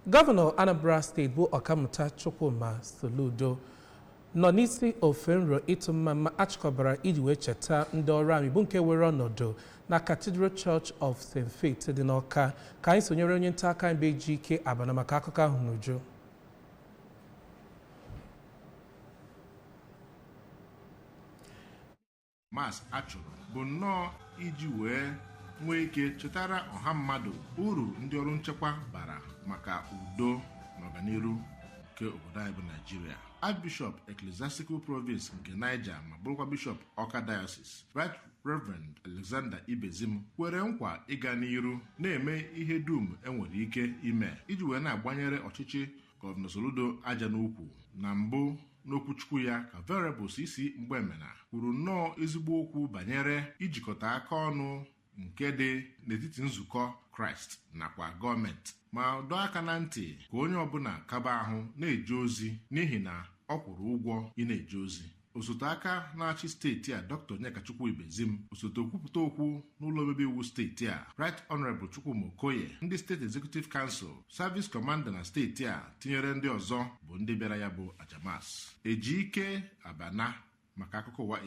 Gọvanọ Anambra Steeti bụ Ọkammụta Chukwuma Soludo nọ n'isi ofe nro ịtụ mmamma achịkọbara iji wee cheta ndị ọrụ amị bụ nke were ọnọdụ na Cathedral Church of St. Faith dị n'Awka. Ka anyị sonyere onye nta aka anyị bụ Ejike Abana maka akụkọ ahụ n'uju. Mass a chụrụ bụ nnọọ iji wee nwee ike chetara ọha mmadụ uru ndị ọrụ nchekwa bara maka udo na ọganiru nke obodo anyị bụ Naijiria. Archbishop Ecclesiastical Province nke Niger ma bụrụkwa Bishọp Awka Diocese, Right Reverend Alexander Ibezim, kwere nkwa ịga n'iru na-eme ihe dum enwere ike ime iji wee na-agbanyere ọchịchị Gọvanọ Soludo aja n'ukwu. Na mbụ n'okwuchukwu ya ka Venerable C.C. Mgbemena kwuru nnọọ ezigbo okwu banyere ijikọta aka ọnụ nke dị n'etiti nzukọ Kraịst nakwa gọọmenti, ma dọọ aka na ntị ka onye ọbụla kaba ahụ na-eje ozi n'ihi na ọ kwụrụ ụgwọ ị na-eje ozi. Osote aka na-achị steeti a, Dr. Onyekachukwu Ibezim, osote okwupụta okwu n'ụlọ omebe iwu steeti a, Right Honorable Chukwuma Okoye, ndị steeti Executive Council, Service Commander na steeti a, tinyere ndị ọzọ bụ ndị bịara ya bụ ajamas. Ejike Abana maka akụkọ ụwa.